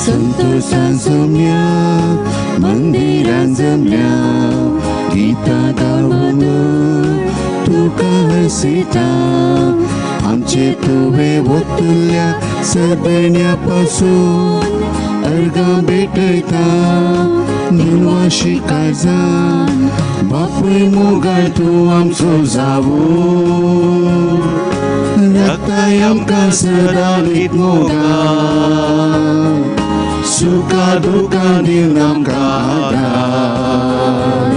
संतोषान जमल्या मंदिरान जमल्या गीता गावन तुका हरसिता आमचे तुवें वतल्या सदण्या पासून अर्गां भेटयता निवाशी काळजान बापूय मोगाळ तूं आमचो जावूं राखताय आमकां सदां रीत मोगान सुखा दुखा दिवन आमकां आदार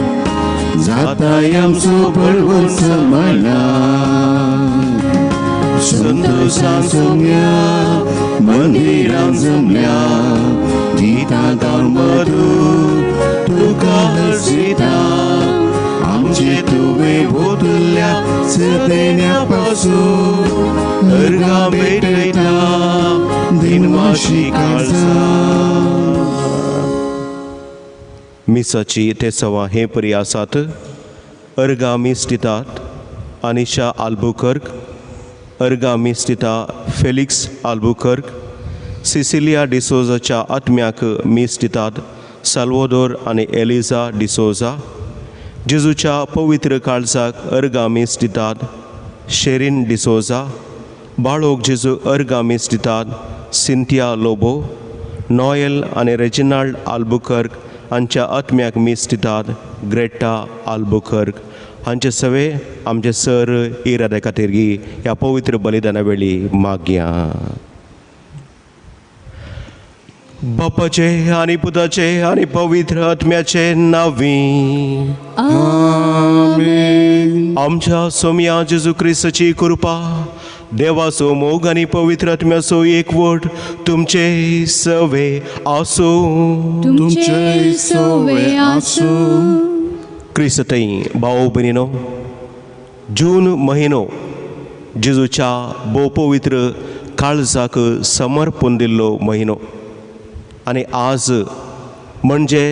जाताय आमचो बळवंत समणान संतोषान जमल्या मंदिरान जमल्या गीतां गावन मधूर तुका हरसिता आमचे तुवें वतल्या सदण्या पासून अर्गां भेटयता दिनवाशी काळजान. मिसाची ते सवा हे परी आसात. अर्गां मीस दितात अनिशा आल्बुकर्क, अर्गां मीस दिता फेलिक्स आल्बुकर्क, सिसिलिया डिसोजाच्या आत्म्याक मीस दितात साल्वोदोर आनी एलिजा डिसोजा, जेजूच्या पवित्र काळजाक अर्गां मीस दितात शेरीन डिसोजा, बाळोक जेजू अर्गां मीस दितात सिंथिया लोबो, नॉयल आनी रेजिनाल्ड आल्बुकर्क हांच्या आत्म्याक मीस दितात ग्रेटा आल्बुकर्क. हांचे सवे आमचे सर इराद्या खातीर ह्या पवित्र बलिदाना वेळी मागया. बापाचे आनी पुताचे आनी पवित्र आत्म्याचे नांवी आमेन. आमच्या सोम्या जेजू क्रिस्ताची कृपा, देवाचो मोग आनी पवित्र आत्म्याचो एकवट तुमचे सवे आसूं. तुमचे सवे आसूं. क्रिस्तथंय भाव भयणीनो, जून म्हयनो जेजूच्या भोव पवित्र काळजाक समर्पण दिल्लो म्हयनो आनी आज म्हणजे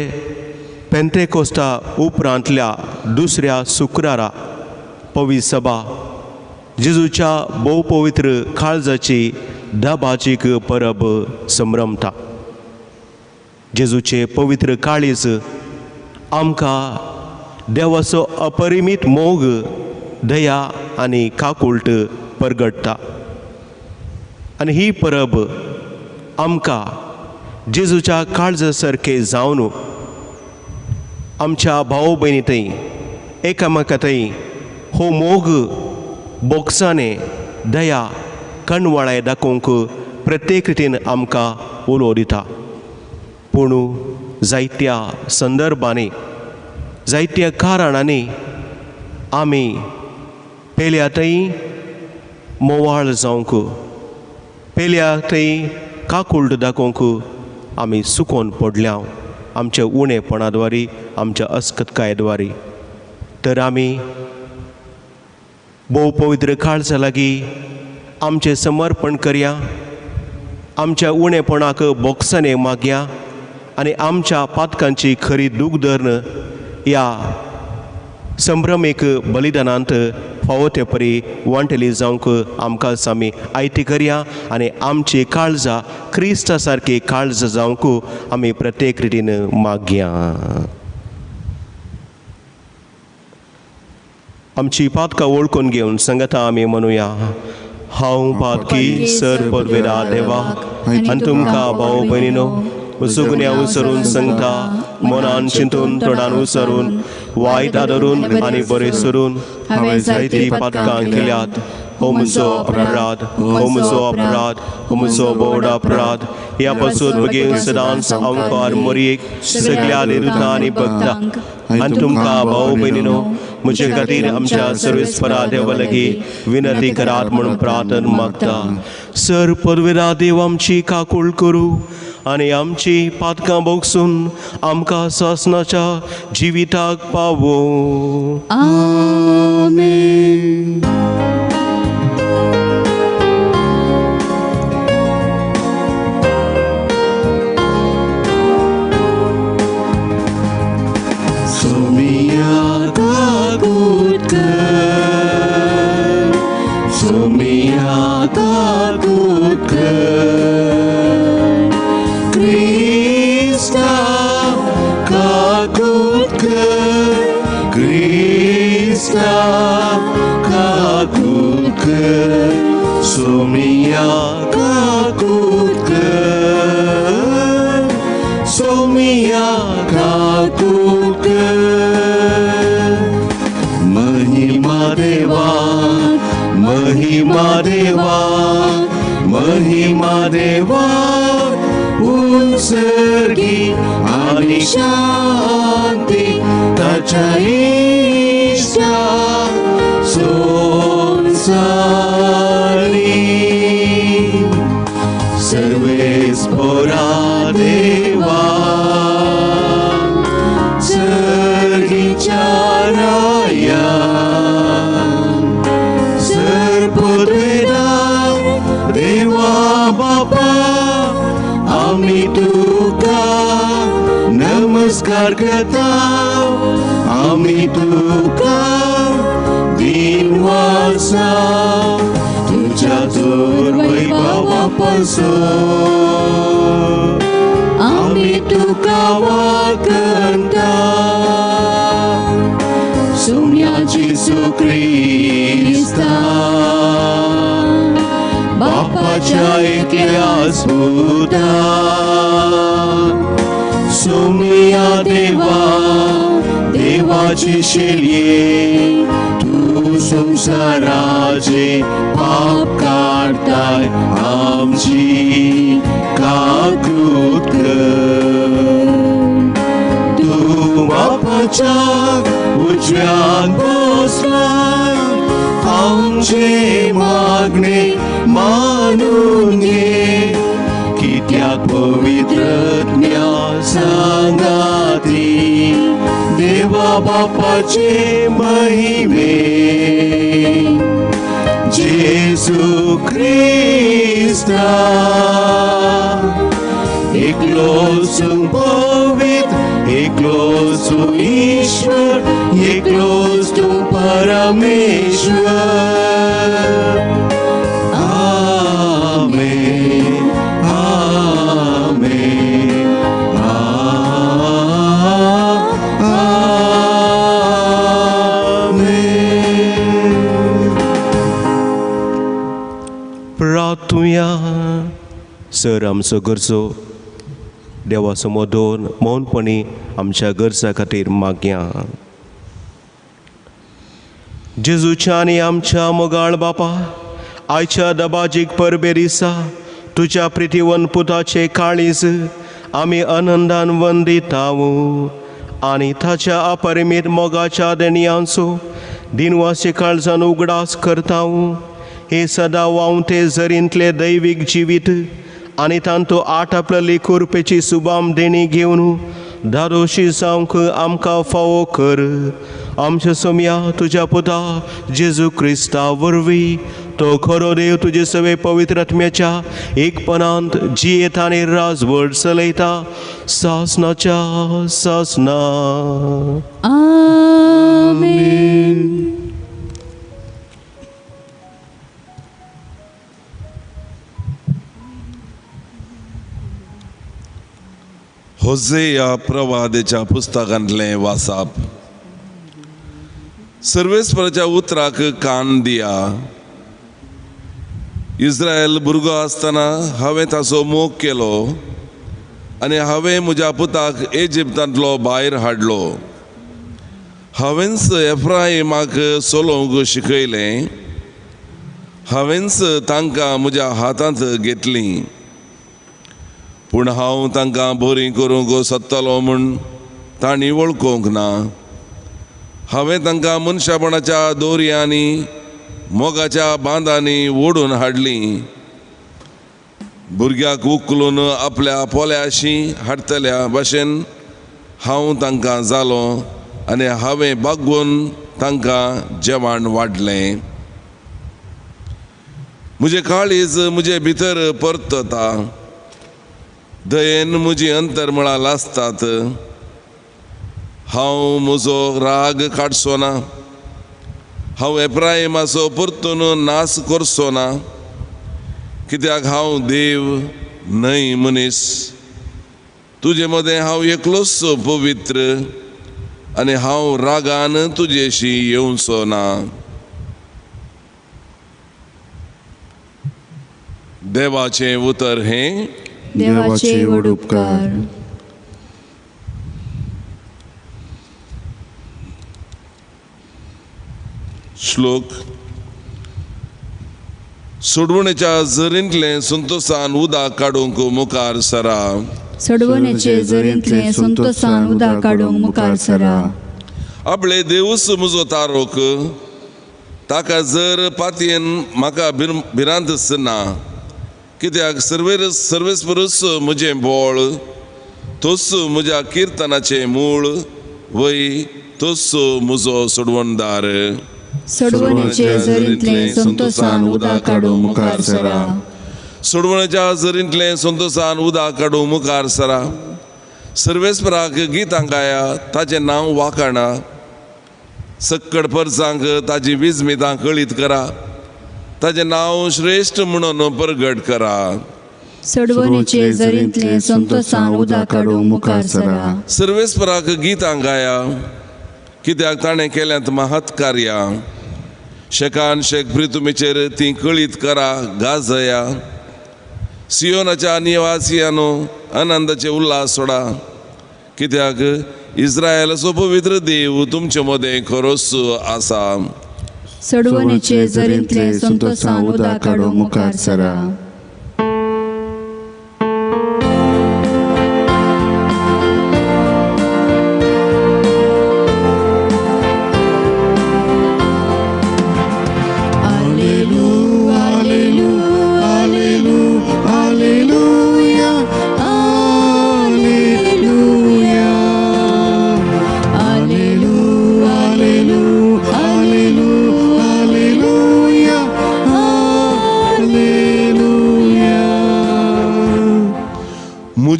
पेंतेकोस्ता उपरांतल्या दुसऱ्या शुक्रारा पवित्र सभा जेजूच्या भोव पवित्र काळजाची दबाजीक परब संभ्रमता. जेजूचे पवित्र काळीज आमकां देवाचो अपरिमीत मोग, दया आनी काकुळट परगटता आनी ही परब आमकां जेजूच्या काळजा सारकें जावन आमच्या भाव भयणी थंय एकामेका थंय हो मोग बोगसाणे दया कणवाळाय दाखोवंक प्रत्येक रितीन आमकां उलो दिता. पूण जायत्या संदर्भांनी जायत्या कारणांनी आमी पेल्या थंय मोवाळ जावंक, पेल्या थंय काकुळट दाखोवंक आमी सुकोन पडल्या आमच्या उणेपणा द्वारी, आमच्या अस्कतकाये द्वारी. तर आमी भोव पवित्र काळजा लागीं आमचें समर्पण करया, आमच्या उणेपणाक बोगसाणे मागया आनी आमच्या पातकांची खरी दूख धरून ह्या संभ्रमीक बलिदानांत फावो ते परी वांटेली जावंक आमकां आमी आयती करया आनी आमची काळजां क्रिस्ता सारकी काळजां जावंक आमी प्रत्येक रितीन मागया. आमची पातकां वळखून घेवन संगता आमी म्हणुया. हांव पातकी सर पदवेरा देवा आनी तुमकां भाव भयणीनो सुगुण्या उसरून सांगता मनान चिंतून तोंडान उसरून वायट आदरून आनी बरें सरून हांवें जायतीं पातकां केल्यात. हो म्हजो अपराध, हो म्हजो अपराध, हो म्हजो बोड अपराध. ह्या पासून बेगीन सदांच आमकार मोरयेक सगल्या निरुतां आनी भक्तांक आनी तुमकां भाव भयणीनो म्हजे खातीर आमच्या सर्वेस्परा देवा लागीं विनंती करात म्हणून प्रार्थना मागता. सर पदवेरा देव आमची काकूळ करूं आनी आमची पातकां भोगसून आमकां सासणाच्या जिविताक पावो. आमेन. सोमिया काकूत कर, सोमिया काकूत कर, क्रिस्ता काकूत कर, क्रिस्ता काकूत कर, सोमिया काकूत कर, सोमिया काकूत कर. महिमा देवा, महिमा देवा, महिमा देवा, उंसर्गी आनी शांती ताच्या इश्टा संवसारी. सर्वेस्पोरा देवा, सर्गीच्या राया, सर्पुत्रेदा देवा बापा, आमी तुका नमस्कार करता, आमी तुका दिनवासा, तुझ्या जोर वैभवा पासून आमी तुका वाकणता. सोम्या जेजू क्रिस्ता, बापाच्या एकल्या सुता, सोम्या देवा, देवाची शेलये, तूं संवसाराचे पाप काडताय, आमची काकूत कर. तूं बापाच्या उजव्यान बसलाय, आमचे मागणे मानून घे, कित्याक पवित्र सांगाती देवा बापाचे महिमे. जेजू क्रिस्ता, एकलो पवित्र, एकलो ईश्वर, एकलो तूं परमेश्वर. आमेन, आमेन, आमेन. प्रार्थुया. सर आमचो गरजो देवा समोर दोन मौनपणी आमच्या गरजा खातीर मागया. जेजूच्या आनी आमच्या मोगाळ बापा, आयच्या दबाजीक परबे दिसा तुज्या प्रितीवन पुताचे काळीज आमी आनंदान वंदितावू आनी ताच्या अपरिमीत मोगाच्या देणयांचो दिनवासी काळजान उगडास करतावू. हे सदां व्हांवते जरींतले दैवीक जिवीत आनी तांतू आटापलेली कुरपेची सुबाम देणी घेवन धादोशी जावंक आमकां फावो कर. आमच्या सोम्या तुज्या पुता जेजू क्रिस्ता वरवीं, तो खरो देव तुजे सवे पवित्र आत्म्याच्या एकपणांत जियेता आनी राजवट चलयता सासनाच्या सासना. आमेन. होजेया प्रवादेच्या पुस्तकांतलें वासाप. सर्वेस्पराच्या उतराक कान दिया. इस्रायल भुरगो आसतना हांवें ताचो मोग केलो आनी हांवें म्हज्या पुताक इजिप्तांतलो भायर हाडलो. हांवेंच एफ्राइमाक चलोवंक शिकयलें, हांवेंच तांकां म्हज्या हातांत घेतलीं. पूण हांव तांकां बरीं करूंक सोदतालो म्हूण तांणी वळखूंक ना. हांवें तांकां मनशापणाच्या दोरयांनी मोगाच्या बांदांनी ओडून हाडलीं. भुरग्याक उखलून आपल्या पोल्याशी हाडटल्या भाशेन हांव तांकां जालो आनी हांवें बागोवन तांकां जेवण वाडलें. म्हजें काळीज म्हजे भितर परतता, दयेन म्हजी अंतरमळां लासतात. हांव म्हजो राग काडचो ना, हांव एप्राहिमाचो परतून नास करचो ना, कित्याक हांव देव न्हय मनीस. तुजे मदें हांव एकलोच पवित्र आनी हांव रागान तुजेशी येवचो ना. देवाचें उतर हें. देवाचे व्हड उपकार. श्लोक. सोडवणेच्या झरींतलें संतोसान उदक काडूंक मुखार सरा. सोडवणेचे झरींतलें संतोसान उदक काडूंक मुखार सरा. आपले देवूच म्हजो तारोक, ताका जर पातयेन म्हाका भिरांत ना, कित्याक सर्वेस्परूच म्हजें बळ, तोच म्हज्या किर्तनाचें मूळ, वय तोच म्हजो सोडवणदार. सोडवणेचे झरींतलें संतोसान उदक काडूंक मुखार सरा. सोडवणेच्या झरींतलें संतोसान उदक काडूंक मुखार सरा. सर्वेस्पराक गितां गाया, ताचें नांव वाखाणा. सक्कड परसांक ताजी विजमितां कळीत करा, ताचें नांव श्रेश्ठ म्हणून परगट करा. सोडवणेचे झरींतलें संतोसान उदक काडूंक मुखार सरा. सर्वेस्पराक गितां गाया, कित्याक ताणें केल्यांत महत् कार्यां. शेकान शेक प्रितुमीचेर ती कळीत करा, गाजया. सियोनाच्या निवासियानो आनंदाचे उल्हास सोडा, कित्याक इस्रायलाचो पवित्र देव तुमचे मदें खरोच आसा. सोडवणेचे झरींतलें संतोसान उदक काडूंक मुखार सरा.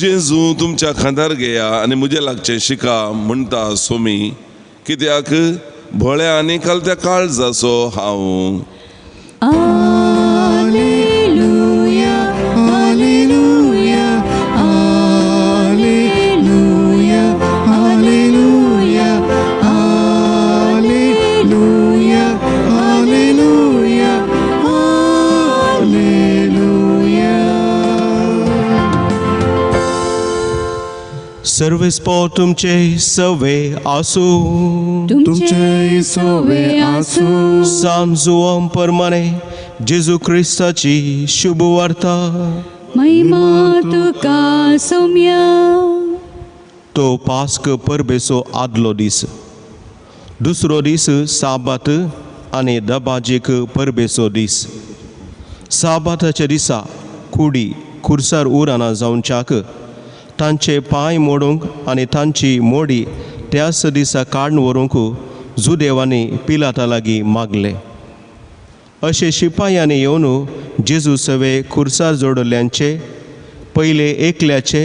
जेजू तुमच्या खांदार घेया आनी म्हजें लागचें शिका म्हणटा सोमी, कित्याक भोळ्या आनी कालत्या काळजाचो हांव. Hallelujah, hallelujah, hallelujah, hallelujah, hallelujah, hallelujah, hallelujah. सर्वेस्पोर तुमचे सवे आसूं. तुमचे सवे आसूं. सान जुआंव परमाने जेजू क्रिस्ताची शुभ वार्ता. महिमा तुका सोम्या. तो पास्क परबेचो आदलो दीस, दुसरो दीस साबात आनी दबाजीक परबेचो दीस. साबाताच्या दिसा कुडी खुर्सार उराना जावच्याक तांचे पांय मोडूंक आनी तांची मोडी त्याच दिसा काडून व्हरूंक जुदेवांनी पिलाता लागीं मागले. अशे शिपायांनी येवन जेजू सवे खुर्सार जोडल्यांचे पयले एकल्याचे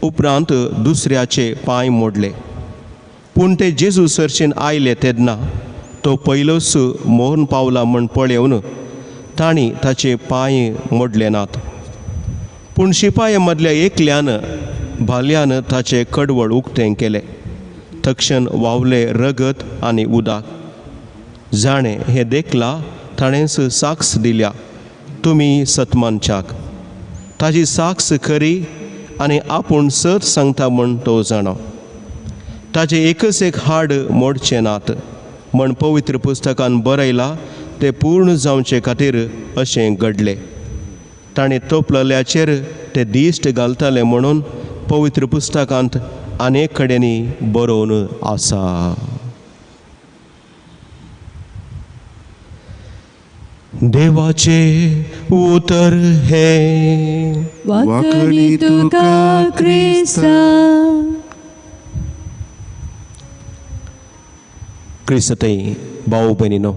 उपरांत दुसऱ्याचे पांय मोडले. पूण ते जेजू सरशीन आयले तेन्ना तो पयलोच मोहन पावला म्हण पळोवन तांणी ताचे पांय मोडले नात. पूण शिपाया मदल्या एकल्यान भाल्यान ताचें कडवळ उक्तें केलें. तक्षण वावलें रगत आनी उदक. जाणें हें देखलां ताणेंच साक्ष दिल्या, तुमी सतमानच्याक. ताजी साक्ष खरी आनी आपूण सत सांगता म्हण तो जाणो. ताजें एकच एक हाड मोडचें नात म्हण पवित्र पुस्तकान बरयलां तें पूर्ण जावचे खातीर अशें घडलें. ताणें तोपलल्याचेर ते दिश्ट घालताले म्हणून पवित्र पुस्तकांत अनेक कडेनी बरोवन आसा. देवाचे उतर हे वाकणी तुका क्रिस्ता. क्रिस्तय भाव भयणीनो,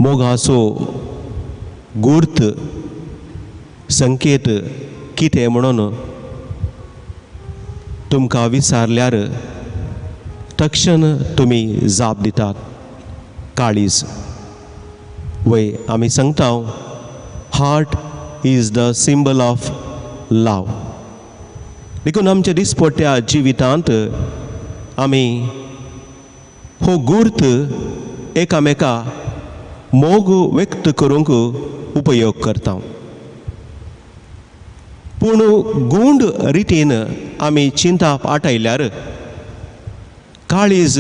मोगाचो गूर्त संकेत कितें म्हणून तुमकां विचारल्यार तक्षण तुमी जाप दितात, काळीज. वय आमी सांगता, heart is the symbol of love. देखून आमच्या दिसपट्ट्या जिवितांत आमी हो गूर्त एकामेका मोग व्यक्त करूंक उपयोग करता. पूण गूंड रितीन आमी चिंता आटायल्यार काळीज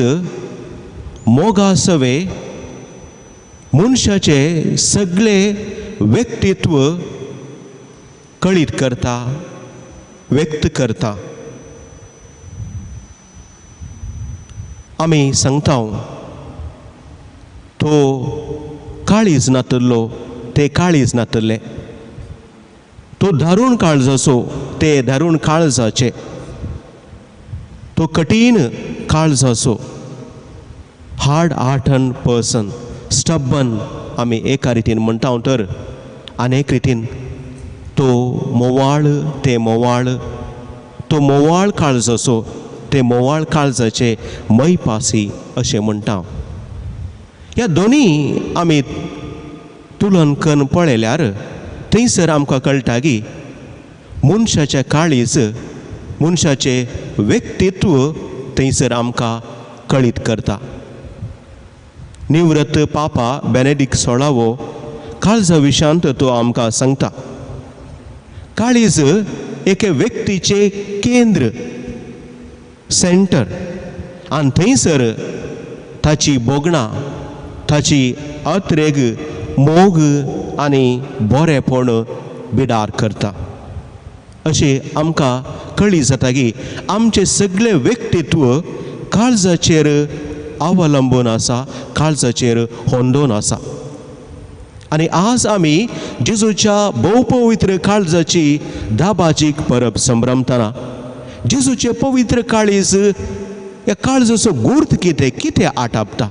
मोगा सवे मनशाचे सगळे व्यक्तित्व कळीत करता, व्यक्त करता. आमी सांगता तो काळीज नातल्लो ते काळीज नातल्ले, तो दारूण काळजाचो ते दारूण काळजाचे, तो कठीण काळजाचो, हार्ड हार्टन पर्सन, स्टबन आमी एका रितीन म्हणटा तर आनी एक रितीन तो मोवाळ ते मोवाळ, तो मोवाळ काळजाचो ते मोवाळ काळजाचे मैपासी अशें म्हणटा. ह्या दोनी आमी तुलन करून पळयल्यार थंयसर आमकां कळटा की मनशाच्या काळीज, मनशाचें व्यक्तित्व थंयसर आमकां कळीत करता. निवृत्त पापा बेनेडिक्ट सोळावो काळजा विशांत तो आमकां सांगता, काळीज एके व्यक्तीचें केंद्र, सेंटर, आनी थंयसर ताची भोगणां, ताची अत्रेग, मोग आनी बरेपण बिडार करता. अशें आमकां कळी जाता की आमचें सगळें व्यक्तित्व काळजाचेर अवलंबून आसा, काळजाचेर होंदोन आसा. आनी आज आमी जेजूच्या भोवपवित्र काळजाची दाबाजीक परब संभ्रमतना जेजूचें पवित्र काळीज, ह्या काळजाचो गूर्त कितें कितें आटापता.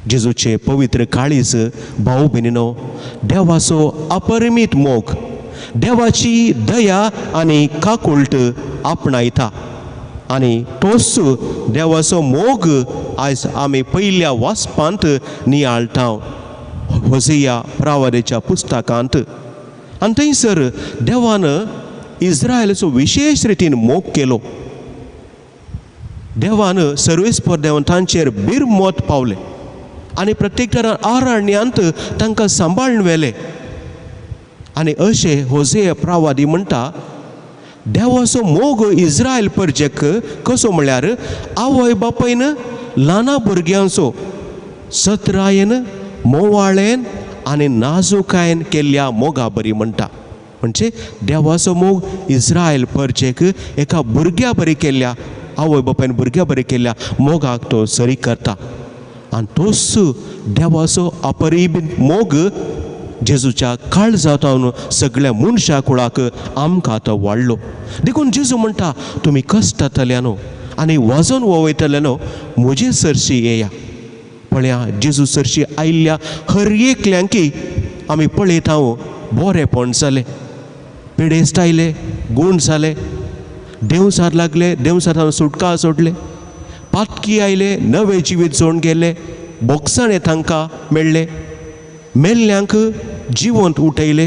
जेजूचें पवित्र काळीज भाव भयणीनो देवाचो अपरिमीत मोग, देवाची दया आनी काकुळट आपणायता आनी तोच देवाचो मोग आयज आमी पयल्या वाचपांत नियाळटा होजिया प्रावादेच्या पुस्तकांत. आनी थंयसर देवान इस्रायलाचो विशेश रितीन मोग केलो. देवान सर्वेस्पर देवान तांचेर बिरमत पावले आनी प्रत्येक तरान अरण्यांत तांकां सांबाळून व्हेले. आनी अशें होजिया प्रावादी म्हणटा, देवाचो मोग इस्रायल परजेक कसो म्हळ्यार आवय बापायन ल्हाना भुरग्यांचो सतरायेन, मोवाळेन आनी नाजुकायेन केल्ल्या मोगा बरी म्हणटा. म्हणजे देवाचो मोग इस्रायल परजेक एका भुरग्या बरी केल्ल्या, आवय बापायन भुरग्या बरी केल्ल्या मोगाक तो सरी करता. आनी तोच देवाचो अपरिमीत मोग जेजूच्या काळजांत सगळ्या मनशा कुळाक आमकां तो वाडलो. देखून जेजू म्हणटा, तुमी कश्टांतल्यानो आनी वजन वयतल्यानो म्हजे सरशी येया. पळया जेजू सरशी आयिल्ल्या हर एकल्यांकी आमी पळयता बरेपण जालें, पिडेस्त आयले, गूण जाले, देंवसार लागले, देंवसार सुटका सोडले, पातकी आयले, नवें जिवीत जोडून गेले, बोगसाणें तांकां मेळ्ळें, मेल्ल्यांक जिवंत उठयले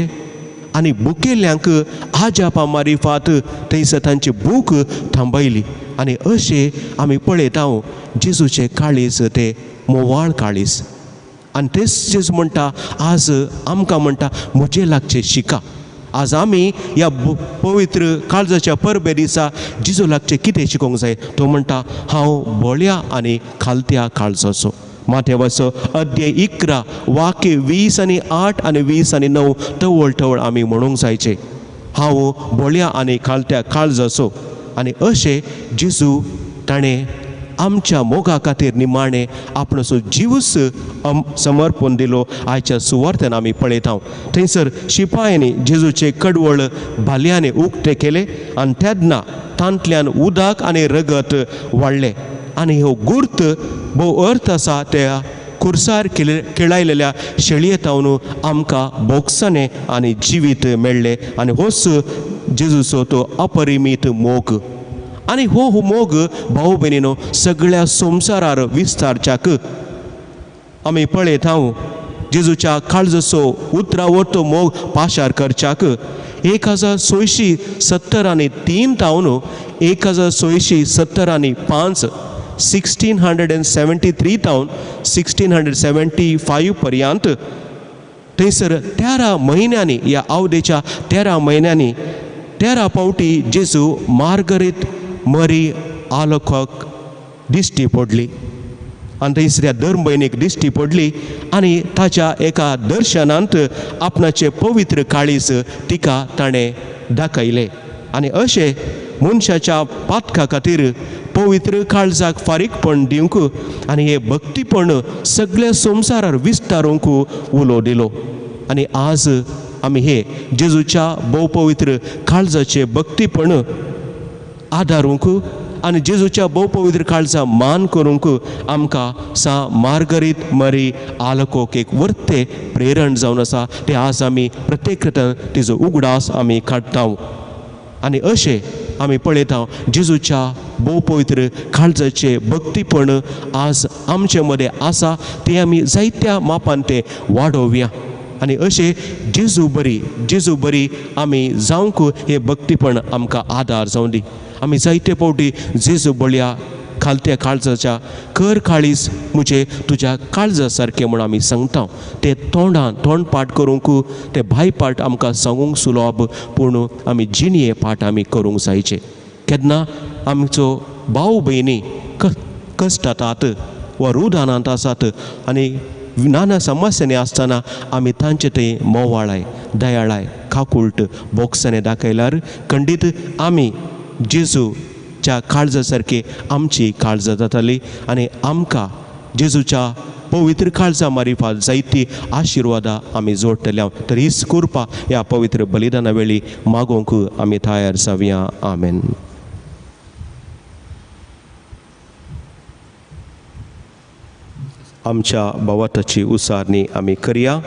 आनी भुकेल्ल्यांक आजापा मारिफात थंयसर तांची भूक थांबयली. आनी अशें आमी पळयता जेजूचें काळीज तें मोवाळ काळीज. आनी तेच जेजू म्हणटा आज आमकां म्हणटा म्हजे लागचें शिका. आज आमी ह्या पवित्र काळजाच्या परबे दिसा जेजू लागचें कितें शिकोंक जाय? तो म्हणटा हांव बोळ्या आनी खालत्या काळजाचो. माथ्यावाचो अध्याय 11 वाक्य 20 आनी 8 आनी 20 आनी 9 तवळ तवळ आमी म्हणूंक जायचें, हांव बोळ्या आनी खालत्या काळजाचो. आनी अशें जेजू ताणें आमच्या मोगा खातीर निमाणें आपणाचो जिवूच समर्पण दिलो. आयच्या सुवार्थान आमी पळयता थंयसर शिपायांनी जेजूचे कडवळ भालयांनी उक्ते केले आनी तेन्ना तांतल्यान उदक आनी रगत वाडलें. आनी हो गुर्त भोव अर्थ आसा त्या खुर्सार खेळायलेल्या शेळयेतावन आमकां बोगसणें आनी जिवीत मेळ्ळें. आनी होच जेजूचो तो अपरिमीत मोग. आनी हो मोग भाव भयणीनो सगळ्या संवसारार विस्तारच्याक आमी पळयता जेजूच्या काळजाचो उतरावरतो मोग पाशार करच्याक 1673 तावन 1675 1673 तावन 1675 पर्यंत थंयसर 13 म्हयन्यांनी ह्या आवदेच्या 13 म्हयन्यांनी 13 फावटी जेजू मार्गरीत मरी आलोकाक दिश्टी पडली आनी थंयसर ह्या धर्मभयणीक दिश्टी पडली आनी ताच्या एका दर्शनांत आपणाचें पवित्र काळीज तिका ताणें दाखयलें. आनी अशें मनशाच्या पातका खातीर पवित्र काळजाक फारीकपण दिवंक आनी हें भक्तीपण सगळ्या संवसारार विस्तारूंक उलो दिलो. आनी आज आमी हे जेजूच्या भोव पवित्र काळजाचें भक्तीपण आदारूंक आनी जेजूच्या भोव पवित्र काळजा मान करूंक आमकां सा मार्गरीत मरी आलकोक एक वर्ते प्रेरण जावन आसा. तें आज आमी प्रत्येक तिजो उगडास आमी काडटा. आनी अशें आमी पळयता जेजूच्या भोव पवित्र काळजाचें भक्तीपण आज आमचे मदें आसा तें आमी जायत्या मापान तें वाडोवया. आनी अशें जेजू बरी आमी जावंक हें भक्तीपण आमकां आदार जावं दी. आमी जायते फावटी जेजू बळया खालत्या काळजाच्या कर काळीज म्हजें तुज्या काळजा सारकें म्हूण आमी सांगता. तें तोंडान तोंडपाठ करूंक तें भायपाठ आमकां सांगूंक सुलभ, पूण आमी जिणये पाठ आमी करूंक जायचे. केन्ना आमचो भाव भयणी कश्टातात वा रुदानांत आसात आनी नाना समस्यांनी आसतना आमी तांचे थंय मोवाळाय दयाळाय काकुळट बोगसणें दाखयल्यार खंडीत आमी जेजूच्या काळजा सारकी आमची काळजां जाताली आनी आमकां जेजूच्या पवित्र काळजा मारिफात जायती आशिर्वादां आमी जोडटले. तर हीच कृपा ह्या पवित्र बलिदाना वेळी मागोवंक आमी तयार जावया. आमेन. आमच्या भावार्थाची उसारणी आमी करया.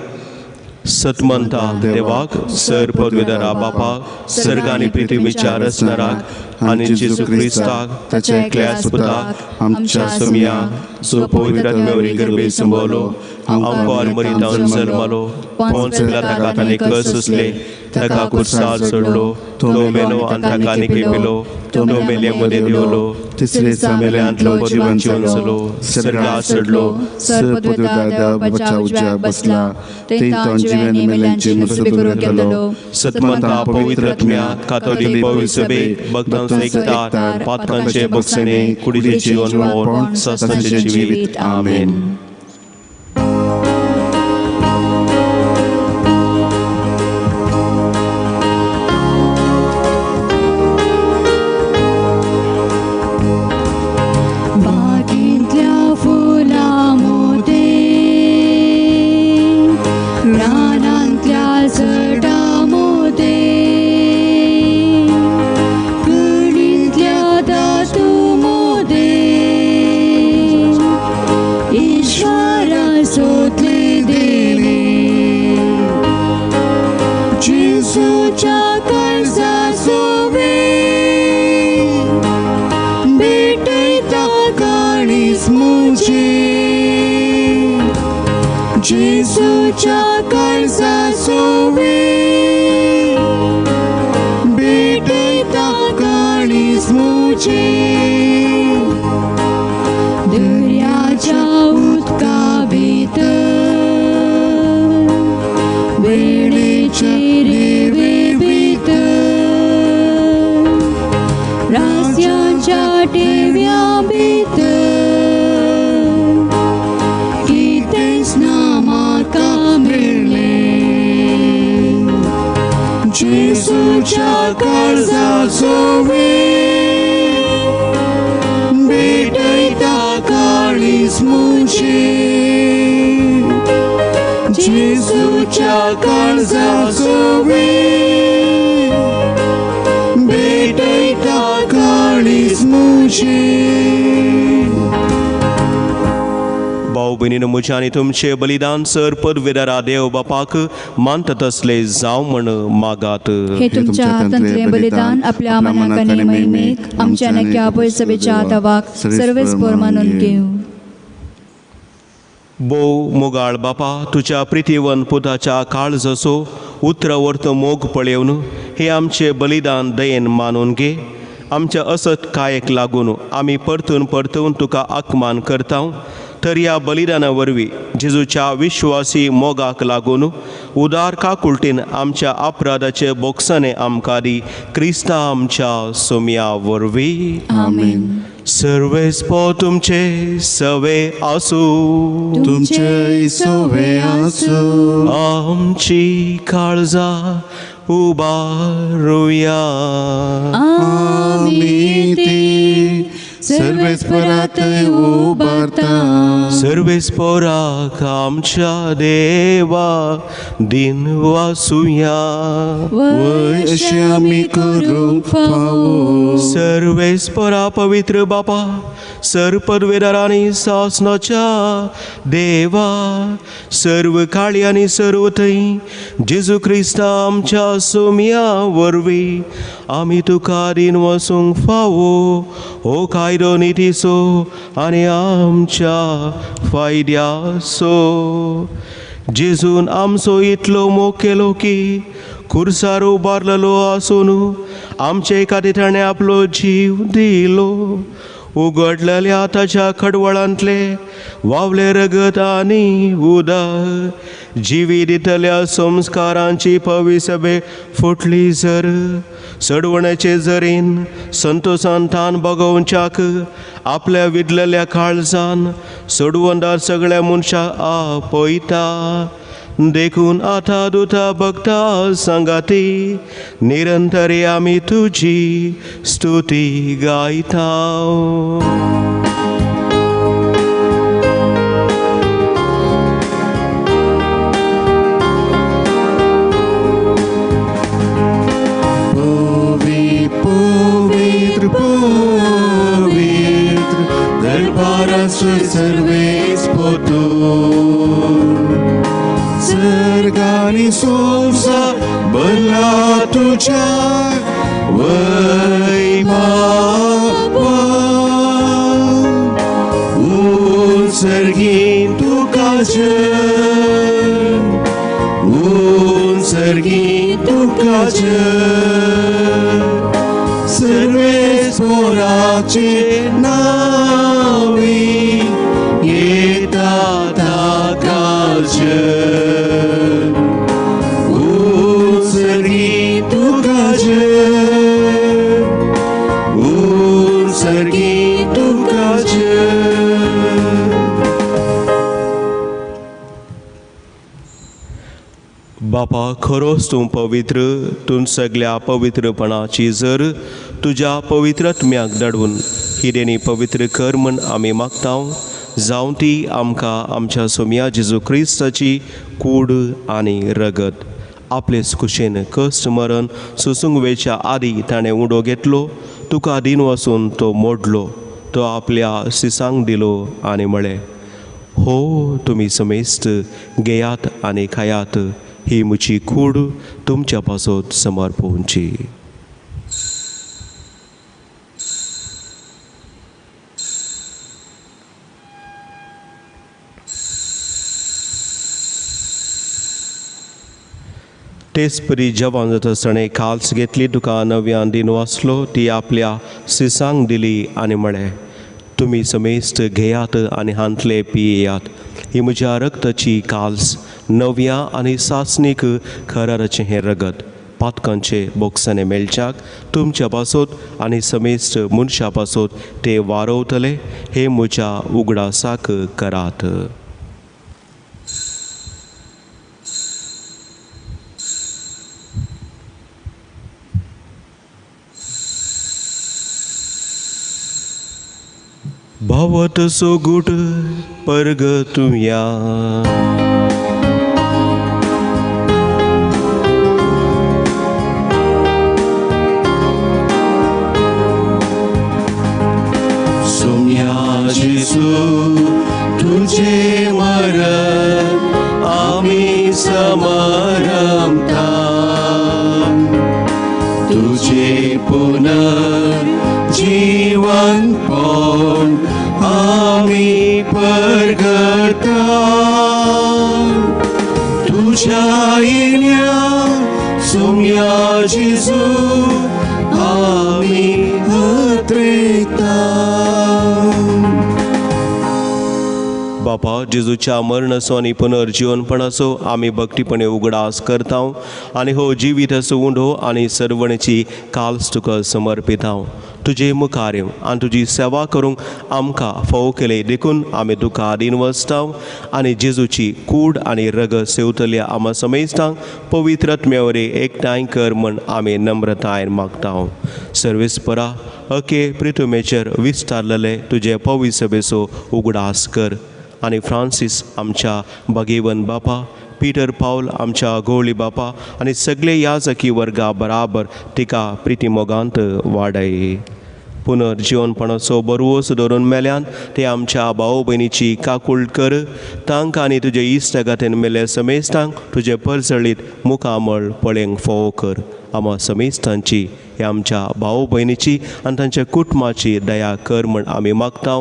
सतमंता देवाक सर पदवीधरा बापाक सर्ग आनी पृथ्वीच्या रचणाराक आनी जेजू क्रिस्ताक ताच्या एकल्याच पुताक आमच्या सोमयाक जो पवित्र आत्म्यावरी गर्भे संभवलो आमकार मरितावन जल्मलो पोंच पिलाताका ताणें कस सोंसले ताका खुर्सार चडलो तो मेलो आनी ताका निकेपिलो तो मेले मदें देंवलो तिसरे मेल्यांतलो जिवन जालो सर्गार चडलो सर पदवीधर देवाच्या उजव्या बसला थंय जिवन मेल्यांची मुसबी करूंक येतलो. सतमंता पवित्र आत्म्या कातोलीक पवित्र सभे भक्तांचो एकतार पातकांचे बक्षणे कुडीचें जीवन सस्ताचें जिवीत. आमेन. जेजूच्या काळजा सोवे भेटयता काळीज म्हजें. दर्याच्या उदका भितर वेळेचे रेवे भितर रास्यांच्या टेव्या भितर कितेंच ना म्हाका मेळ्ळें. जेजूच्या काळजा सोवे भेटयता काळीज मुझे जेजूच्या काळजाचो भेटयता काळीज मुझे. भाव भयणीनो, म्हजें आनी तुमचें बलिदान सर पदवेदारा देव बापाक मानता तसलें जावं म्हण मागात. हे तुमच्या हातांतलें बलिदान आपल्या मनाक आनी महिमेक आमच्या नक्या पयसभेच्या आतावाक सर्वेस्पर मानून घेवं. भोव मोगाळ बापा, तुज्या प्रितीवन पुताच्या काळजाचो उतरावर्त मोग पळेवन हे आमचें बलिदान दयेन मानून घे. आमच्या असत कायेक लागून आमी परतून परतून तुका आकमान करता, तर ह्या बलिदाना वरवीं जेजूच्या विश्वासी मोगाक लागून उदार काकुळटीन आमच्या अपराधाचे बोगसणे आमकां दी, क्रिस्ता आमच्या सोम्या वरवीं. आमेन. सर्वेस्पर तुमचे सवे आसूं. तुमचे सवे आसूं. आमची काळजां उबारुया. आमी ती सर्वेस्परात उबारता. सर्वेस्पराक आमच्या देवा दिन वासुया. वय अशें आमी करूंक फावो. सर्वेस्परा पवित्र बापा, सर पदवेदार आनी सासणाच्या देवा, सर्व काळी आनी सर्व थंय जेजू क्रिस्ता आमच्या सोम्या वरवीं आमी तुका दिन वसूंक फावो हो कायदो नितीचो आनी आमच्या फायद्याचो. जेजून आमचो इतलो मोग केलो की खुर्सार उबारलेलो आसून आमचे खातीर ताणें आपलो जीव दिलो. उगडलेल्या ताच्या खडवळांतले वावले रगत आनी उदक जिवी दितल्या संस्कारांची पविसबे फुटली जर सडवण्याचे जरीन संतोसान तान बगोवच्याक आपल्या विदलेल्या काळजान सोडवंदार सगळ्या मनशां आपयता. देखून आतां दुता भक्ता सांगाती निरंतरी आमी तुजी स्तुती गायता. पवित्र पवित्र दरबाराचो सर्वेस्पर सर्गानी संवसार भरला तुज्या वैभवान. उत्सर्गीन तुका जय, उत्सर्गीन तुका जय, सर्वेस्पराचे नांवी येता ताका जय. उत्सर्गी तुका जय, उत्सर्गी तुका जय. बापा, खरोच तूं पवित्र, तूं सगल्या पवित्रपणाची जर तुज्या पवित्रत्म्याक धाडून ही देणी पवित्र कर म्हण आमी मागता. जावं ती आमकां आमच्या सोम्या जेजू क्रिस्ताची कूड आनी रगत. आपलेच कुशेन कश्ट मरण सोसूंक वेच्या आदी ताणें उडो घेतलो, तुका दिन वसून तो मोडलो, तो आपल्या सिसांक दिलो आनी म्हळें, हो तुमी समेस्त घेयात आनी खायात, ही म्हजी कूड तुमच्या पासत समर्पोवची. तेच परी जेवण जाता आसतना काल्स घेतली, तुका नव्यान दिन वाचलो, ती आपल्या सिसांक दिली आनी म्हळें, तुमी समेस्त घेयात आनी हांतले पियेयात, ही म्हज्या रक्ताची काल्स, नव्या आनी सासणीक खराराचें हें रगत, पातकांचे बोगसणे मेळच्याक तुमच्या पासत आनी समेस्त मनशा पासत ते वारवतले, हे म्हज्या उगडासाक करात. भावत सोगूट परगतुया. सोम्या जेजू तुझे मरण आमी समारंभता, तुझे पुनर्जीवनपण आमी परगता, तुझ्या येण्या सोम्या जेजू आमी अत्रेता. बापा जेजूच्या मरणाचो आनी पुनर्जीवनपणाचो आमी भक्तीपणे उगडास करता आनी हो जिवीत असो उंडो आनी सर्वणेची काल्स तुका समर्पिता. तुजे मुखार आनी तुजी सेवा करूंक आमकां फावो केले देखून आमी तुका आदीन वचता आनी जेजूची कूड आनी रगत सेवतल्या आमा समेस्तांक पवित्र आत्म्या वरी एकठांय कर म्हण आमी नम्रतायेन मागता. सर्वेस्परा अके प्रितुमेचेर विस्तारलेले तुजे पवित्र सभेचो उगडास कर आनी फ्रांसीस आमच्या भगेवन बापा, पीटर पावल आमच्या गोवळी बापा आनी सगळे याजकी वर्गा बराबर तिका प्रितीमोगांत वाडय. पुनर्जीवनपणाचो बरवस धरून मेल्यान ते आमच्या भाव भयणीची काकूळ कर, तांकां आनी तुजे इश्टागतीन मेल्ल्या समेस्तांक तुजे परजळीत मुखामळ पळेंक फावो कर. आमा समेस्तांची ह्या आमच्या भाव भयणीची आनी तांच्या कुटुंबाची दया कर म्हण आमी मागता.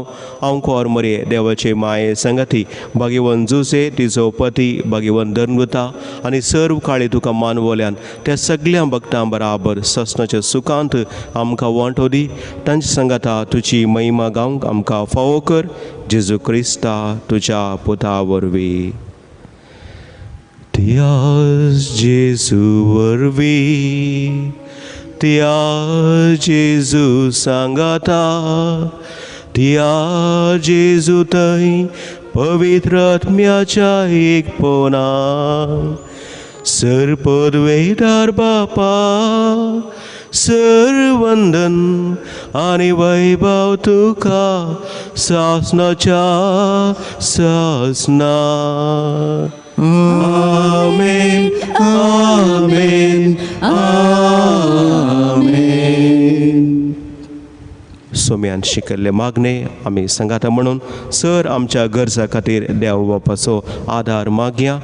हांव कोर मरे देवाचे माये संगती भागेवन जुसे तिजो पती भागेवन धर्मता आनी सर्व काळी तुका मानवल्यान त्या सगळ्या भक्तां बराबर ससनाच्या सुखांत आमकां वांटो दी. तांच्या संगता तुजी महिमा गावंक आमकां फावो कर. जेजू क्रिस्ता तुज्या पुता वरवीं. त्याच जेजू वरवीं, त्या जेजू सांगाता, त्या जेजू थंय पवित्र आत्म्याच्या एकपणा सरपदवेदार बापा सरवंदन आनी वैभव तुका सासनाच्या सासना. आमेन आमेन आमेन. सोम्यान शिकल्ले मागणे आमी सांगाता म्हणून सर आमच्या गरजा खातीर देव बापाचो आदार मागया.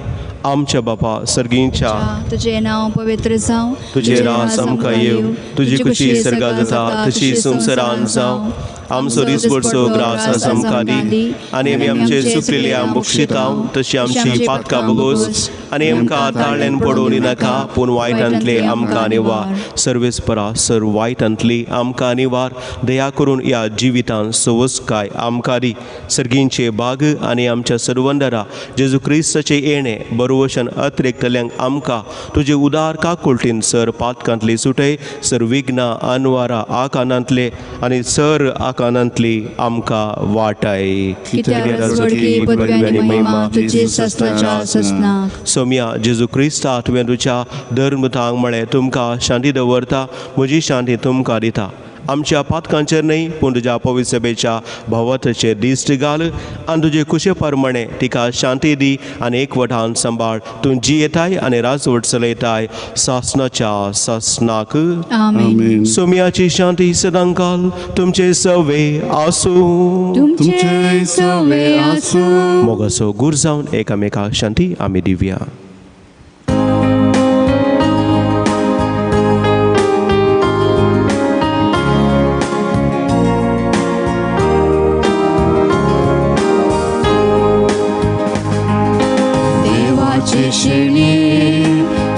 आमच्या बापा सर्गींच्या तुझे नांव पवित्र जावं, तुझे राज आमकां येवं, तुजी खुशी सर्गां जाता तशी संवसारांत जावं. आमचो दिसभरचो ग्रास आज आमकां दी आनी आमी आमचे चुकलेले बक्षिता तशी आमची पातकां भोगोस आनी आमकां ताळ्यान पडोवनी नाका पूण वायटांतले आमकां निवार. सर्वेस्परा सर वायटांतली आमकां निवार. दया करून ह्या जिवितांत सवसकाय आमकां दी. सर्गींचे बाग आनी आमच्या सर्वंदरा जेजू क्रिस्ताचें येणें बरवशन अतिरेकतल्यांक आमकां तुजे उदार काकुळटीन सर पातकांतली सुटय, सर विघ्नां अनवारा आकानांतले आनी सर आकानांतली आमकां वाटाय. सोम्या जेजू क्रिस्ता तुवें तुज्या धर्मतांक म्हळें तुमकां शांती दवरता, म्हजी शांती तुमकां दिता. आमच्या पातकांचेर न्हय पूण तुज्या पवित्र सभेच्या भावार्थाचेर दिश्ट घाल आनी तुजे कुशे प्रमाणे तिका शांती दी आनी एकवटान सांबाळ. तूं जियेताय आनी राजवट चलयताय सासनाच्या सासनाक. आमेन. सोम्याची शांती सदांकाल तुमचे सवे आसूं. तुमचे सवे आसूं. मोगाचो गूर जावन एकामेका शांती आमी दिवया.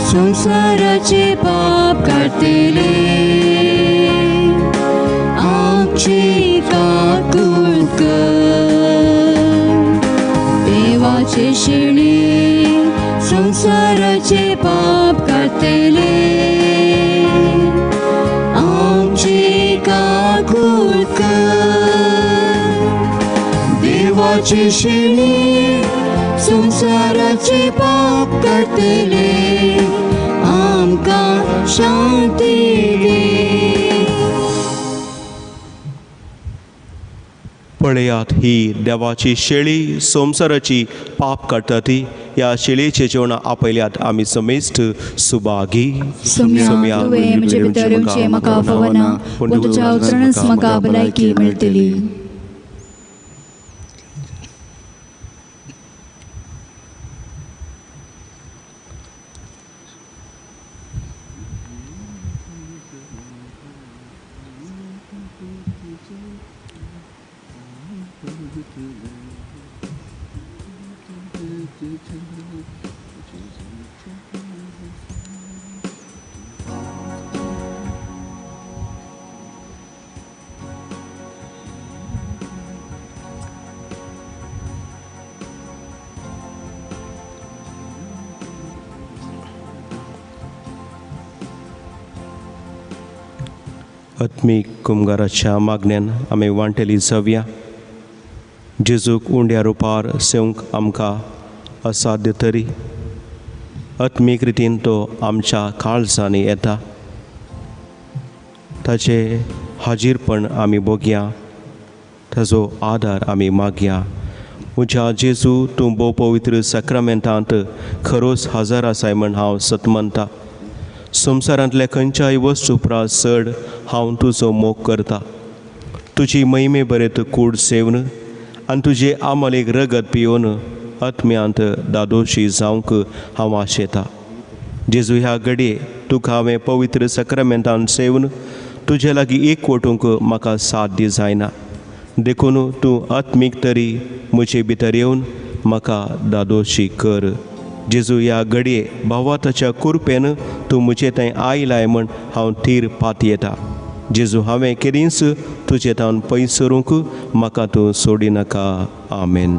संसाराचे पाप काडटले आमची काकूळ कर. देवाचे शेणे संसाराचे पाप काडटले आमची काकूळ कर. देवाचे शेणे संसाराचे पाप काडटले आमकां शांती दी. पळयात ही देवाची शेळी संवसाराची पाप काडटा ती ह्या शेळयेचे जेवण आपयल्यात आमी समेस्त सुभागी। सोम्या तुवें म्हजे भितर येवचें म्हाका फावना, पूण तुज्या उतरानच म्हाका भलायकी मेळटली। आत्मीक कुमगाराच्या मागण्यान आमी वांटेली जावया। जेजूक उंड्या रुपार सेवंक आमकां असाध्य तरी आत्मीक रितीन तो आमच्या काळजांनी येता। ताचें हाजीरपण आमी भोगया, ताजो आदार आमी मागया। म्हज्या जेजू, तूं भोव पवित्र साक्रामेंतांत खरोच हजर आसाय म्हण हांव सत मानता। संवसारांतल्या खंयच्याय वस्तू परस चड हांव तुजो मोग करता। तुजी महिमे बरें कूड सेवन आनी तुजे आमलेक रगत पिवन आत्म्यांत दादोशी जावंक हांव आशेता। जेजू, ह्या घडये तुका हांवें पवित्र साक्रामेंतान सेवन तुजे लागीं एक वटूंक म्हाका साध्य जायना, देखून तूं आत्मीक तरी म्हजे भितर येवन म्हाका दादोशी कर। जेजू, ह्या घडये भावाताच्या कुरपेन तूं म्हजे थंय आयलाय म्हण हांव थीर पातयेता। जेजू, हांवें केदींच तुजे थावन पयस सरूंक म्हाका तूं सोडिनाका। आमेन।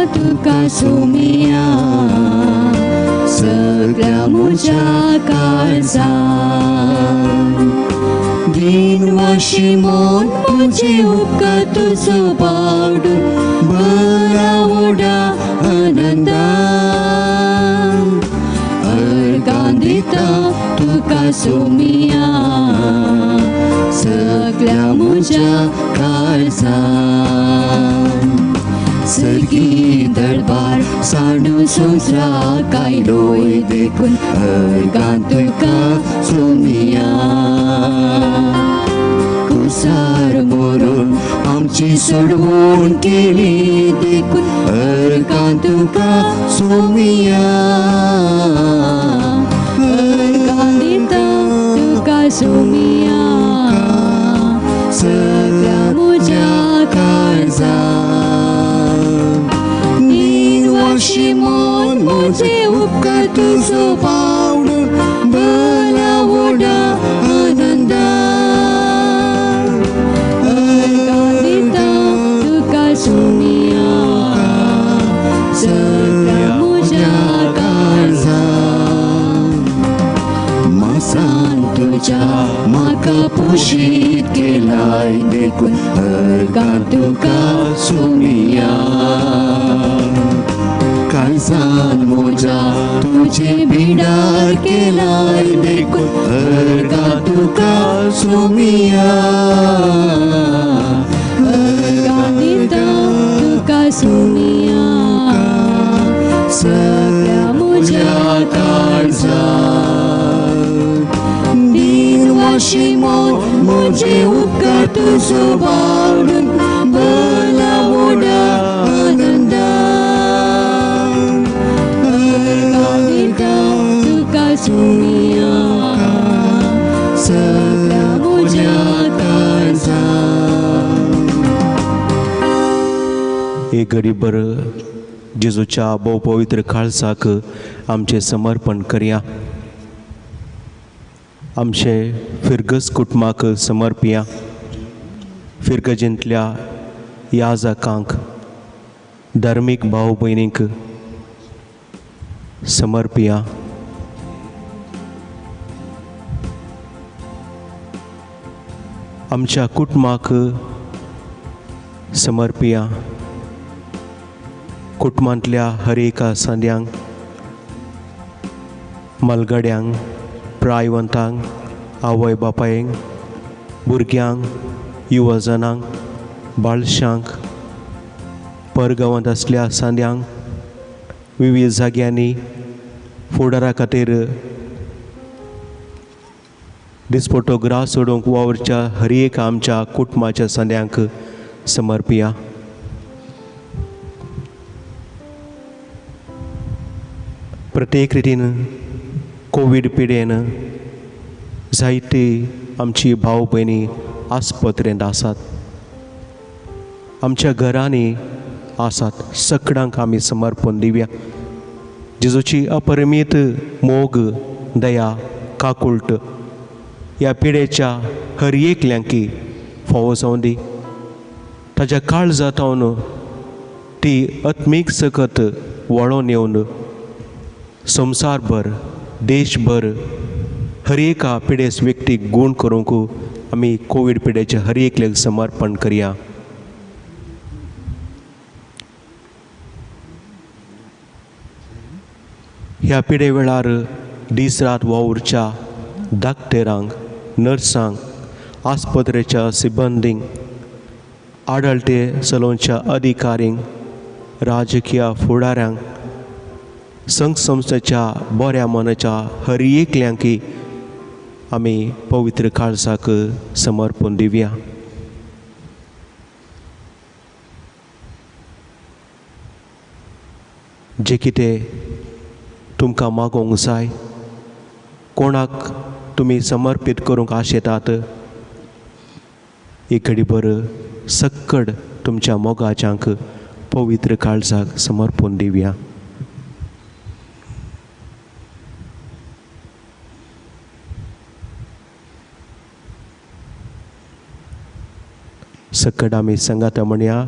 तुका सोम्या सगळ्या म्हज्या काळजान दिनवाशी मन म्हजे उपकार तुजो पावडून बरा व्हडा आनंदान अर्गां दिता तुका सोम्या सगळ्या म्हज्या काळजान। सर्गी दरबार साणू संवसारा कायलोय देखून अर्गां तुका सोम्या कुसार मरून आमची सोडवण केली देखून अर्गां तुका सोम्या अर्गां दिता तुका सोम्या सगळ्या म्हज्या काळजान मन म्हजे उपकार तुजो पावडून बरा व्हडा आनंदान अर्गां दिता तुका सोम्या सगळ्या म्हज्या काळजान। मासान तुज्या म्हाका पोशीत केलाय देखून अर्गां तुका सोम्या काळजान म्हज्या तुजे बिडार केलाय देखून अर्गां तुका सोम्या अर्गां दिता तुका सोम्या सगळ्या म्हज्या काळजान दिनवाशी मन म्हजे उपकार तुजो पावडून बरा व्हडा आनंदान तुका सोम्या सगळ्या म्हज्या काळजान। एक गरीबर जेजूच्या भोव पवित्र काळजाक आमचें समर्पण करया, आमचे फिरगज कुटुंबाक समर्पया, फिरगजेंतल्या याजकांक, धार्मीक भाव भयणींक समर्पया। आमच्या कुटुंबाक समर्पिया. कुटुंबांतल्या हर एका सांद्यांक, मालगड्यांक, प्रायवंतांक, आवय बापायंक, भुरग्यांक, युवजनांक, बाळशांक, परगांवांत आसल्या सांद्यांक, विविध जाग्यांनी फुडारा खातीर दिसपटो ग्रास सोडूंक वावरच्या हर एक आमच्या कुटुंबाच्या सांद्यांक समर्पिया. प्रत्येक रितीन कोवीड पिडेन जायती आमची भाव भयणी आस्पत्रेंत आसात, आमच्या घरांनी आसात. सगळ्यांक आमी समर्पण दिवया. जेजूची अपरिमीत मोग, दया, काकुळट ह्या पिडेच्या हर एकल्यांकी फावो जावं दी. ताज्या काळजांत ती आत्मीक सकत वळोन येवन संवसारभर, देशभर हर एका पिडेस व्यक्तीक गूण करूंक आमी कोवीड पिडेच्या हर एकल्याक समर्पण करया. ह्या पिडे वेळार दीस रात वावुरच्या डाक्टरांक, नर्सांक, आस्पत्रेच्या सिबंदींक, आडळते चलोवच्या अधिकाऱ्यांक, राजकीय फुडाऱ्यांक, संघ संस्थेच्या बऱ्या मनाच्या हर एकल्यांकी आमी पवित्र काळजाक समर्पण दिवया. जें कितें तुमकां मागोवंक जाय, कोणाक तुमी समर्पीत करूंक आशेतात, एक घडीभर सक्कड तुमच्या मोगाच्यांक पवित्र काळजाक समर्पण दिवया. सक्कड आमी सांगाता म्हणया,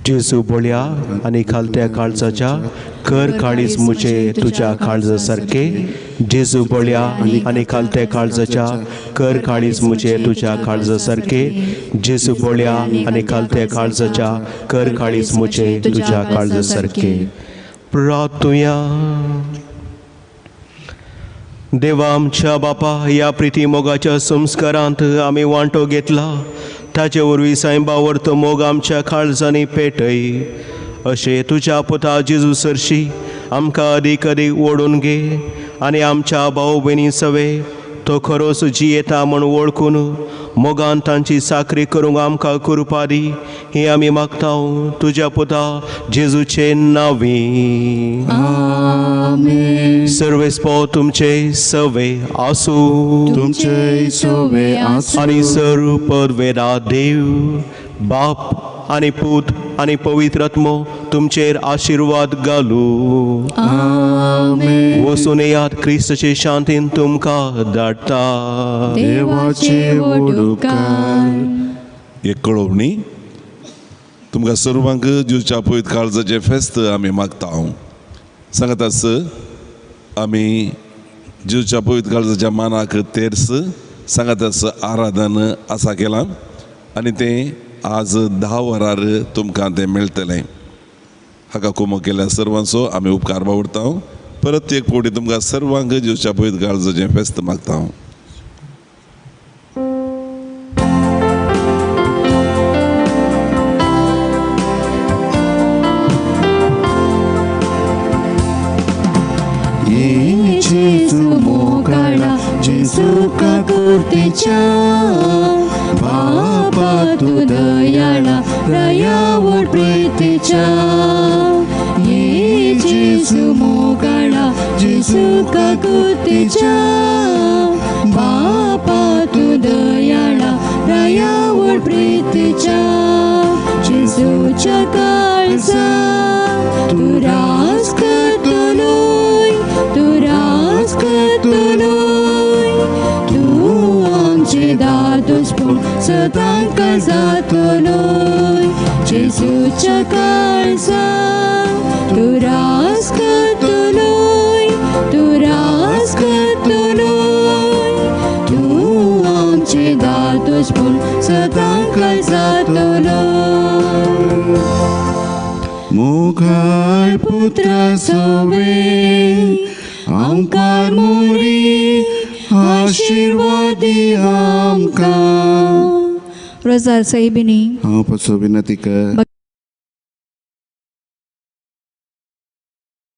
जेजू बोळया आनी खालत्या काळजाच्या कर काळीज मुझे तुझ्या काळजा सारखे. जेजू बोळया आनी खालत्या काळजाच्या कर काळीज मुझे तुझ्या काळजा सारखे. जेजू बोळया आनी खालत्या काळजाच्या कर काळीज मुझे तुझ्या काळजा सारखे. प्रार्थुया. देवा आमच्या बापा, ह्या प्रिती मोगाच्या संस्कारांत आमी वांटो घेतला, ताचे वरवीं सायबा तो मोग आमच्या काळजांनी पेटय. अशें तुज्या पुता जेजू सरशी आमकां अदीक अदीक ओडून घे आनी आमच्या भाव भयणी सवे तो खरोच जियेता म्हूण वळखून मोगान तांची साकरी करूंक आमकां कृपा दी, ही आमी मागता तुज्या पुता जेजूचे नांवी. आमेन. सर्वेस्पो तुमचे सवे आसूं, तुमचे सवे आसूं, आनी सर्व पदवेदा देव बाप आनी पूत आनी पवित्र आत्मो तुमचेर आशिर्वाद घालू. आमेन. वचून येयात, क्रिस्ताचे शांतीन तुमकां धाडटा. देवाचे उपकार. एक कळोवणी तुमकां सर्वांक जेजूच्या पवित्र काळजाचें फेस्त आमी मागता. हांव सांगता आमी जेजूच्या पवित्र काळजाच्या मानाक तेर्स सांगात आराधन आसा केलां आनी तें आज 10 वरार तुमकां तें मेळटलें. हाका कुमक केल्या सर्वांचो आमी उपकार बावडटा. परत एक फावटी तुमकां सर्वांक जेजूच्या पवित्र काळजाचें फेस्त मागता. हांव जेजू मोगाळा जेजू काकुळतेच्या बापा तूं दयाळा दयावळ प्रीतीच्या. ये जेजू मोगाळा जेजू काकुळतेच्या बापा तूं दयाळा दयावळ प्रीतीच्या. जेजूच्या काळजा तूं रास करतलोय, तूं रास करतलोय, तूं आमचे दादोसपण सदांकाळ जातलोय. जेजूच्या काळजा तूं रास करतलोय, तूं रास करतलोय, तूं आमचे दादोसपण सदांकाळ तुका जातलो. मोगाळ पुत्रा सवे आमकार मोरी आशिर्वादी आमकां. रोजार साहिबिनी हांव पसो विनती कर.